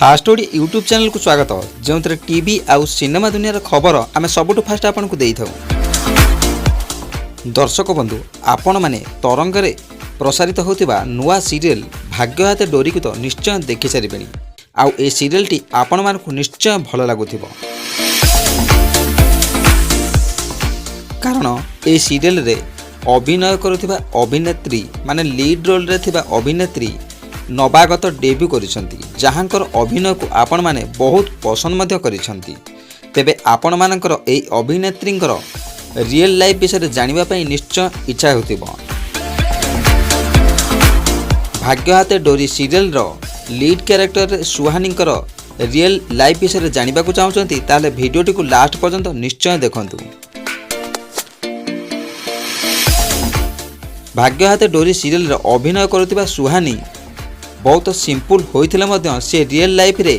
First Odia YouTube ଚ୍ୟାନେଲକୁ ସ୍ୱାଗତ, ଯେଉଁଥିରେ ଟିଭି ଆଉ ସିନେମା ଦୁନିଆର ଖବର ଆମେ ସବୁଠୁ ଫାଷ୍ଟ ଆପଣଙ୍କୁ ଦେଇଥାଉ। ଦର୍ଶକ ବନ୍ଧୁ, ଆପଣମାନେ ତରଙ୍ଗରେ ପ୍ରସାରିତ ହେଉଥିବା ନୂଆ ସିରିଏଲ୍ ଭାଗ୍ୟ ହାତେ ଡୋରିକୁ ତ ନିଶ୍ଚୟ ଦେଖିସାରିବେଣି ଆଉ ଏ ସିରିଏଲ୍ଟି ଆପଣମାନଙ୍କୁ ନିଶ୍ଚୟ ଭଲ ଲାଗୁଥିବ, କାରଣ ଏହି ସିରିଏଲ୍ରେ ଅଭିନୟ କରୁଥିବା ଅଭିନେତ୍ରୀ ମାନେ ଲିଡ୍ ରୋଲ୍ରେ ଥିବା ଅଭିନେତ୍ରୀ ନବାଗତ ଡେବ୍ୟୁ କରିଛନ୍ତି, ଯାହାଙ୍କର ଅଭିନୟକୁ ଆପଣମାନେ ବହୁତ ପସନ୍ଦ ମଧ୍ୟ କରିଛନ୍ତି। ତେବେ ଆପଣମାନଙ୍କର ଏହି ଅଭିନେତ୍ରୀଙ୍କର ରିଏଲ୍ ଲାଇଫ୍ ବିଷୟରେ ଜାଣିବା ପାଇଁ ନିଶ୍ଚୟ ଇଚ୍ଛା ହେଉଥିବ। ଭାଗ୍ୟ ହାତେ ଡୋରି ସିରିଏଲ୍ର ଲିଡ୍ କ୍ୟାରେକ୍ଟରରେ ସୁହାନୀଙ୍କର ରିଏଲ୍ ଲାଇଫ୍ ବିଷୟରେ ଜାଣିବାକୁ ଚାହୁଁଛନ୍ତି, ତାହେଲେ ଭିଡ଼ିଓଟିକୁ ଲାଷ୍ଟ ପର୍ଯ୍ୟନ୍ତ ନିଶ୍ଚୟ ଦେଖନ୍ତୁ। ଭାଗ୍ୟ ହାତେ ଡୋରି ସିରିଏଲ୍ରେ ଅଭିନୟ କରୁଥିବା ସୁହାନୀ ବହୁତ ସିମ୍ପୁଲ୍ ହୋଇଥିଲେ ମଧ୍ୟ ସେ ରିଏଲ୍ ଲାଇଫ୍ରେ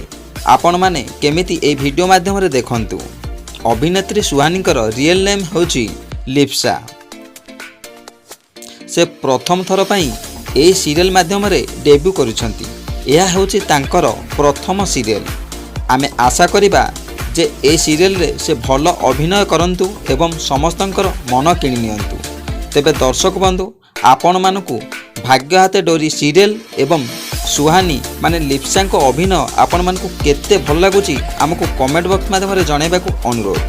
ଆପଣମାନେ କେମିତି, ଏହି ଭିଡ଼ିଓ ମାଧ୍ୟମରେ ଦେଖନ୍ତୁ। ଅଭିନେତ୍ରୀ ସୁହାନୀଙ୍କର ରିଏଲ୍ ନେମ୍ ହେଉଛି ଲିପ୍ସା। ସେ ପ୍ରଥମ ଥର ପାଇଁ ଏହି ସିରିଏଲ୍ ମାଧ୍ୟମରେ ଡେବ୍ୟୁ କରିଛନ୍ତି। ଏହା ହେଉଛି ତାଙ୍କର ପ୍ରଥମ ସିରିଏଲ୍। ଆମେ ଆଶା କରିବା ଯେ ଏହି ସିରିଏଲ୍ରେ ସେ ଭଲ ଅଭିନୟ କରନ୍ତୁ ଏବଂ ସମସ୍ତଙ୍କର ମନ କିଣି ନିଅନ୍ତୁ। ତେବେ ଦର୍ଶକ ବନ୍ଧୁ, ଆପଣମାନଙ୍କୁ ଭାଗ୍ୟ ହାତେ ଡୋରି ସିରିଏଲ୍ ଏବଂ ସୁହାନୀ ମାନେ ଲିପ୍ସାଙ୍କ ଅଭିନୟ ଆପଣମାନଙ୍କୁ କେତେ ଭଲ ଲାଗୁଛି, ଆମକୁ କମେଣ୍ଟ ବକ୍ସ ମାଧ୍ୟମରେ ଜଣାଇବାକୁ ଅନୁରୋଧ।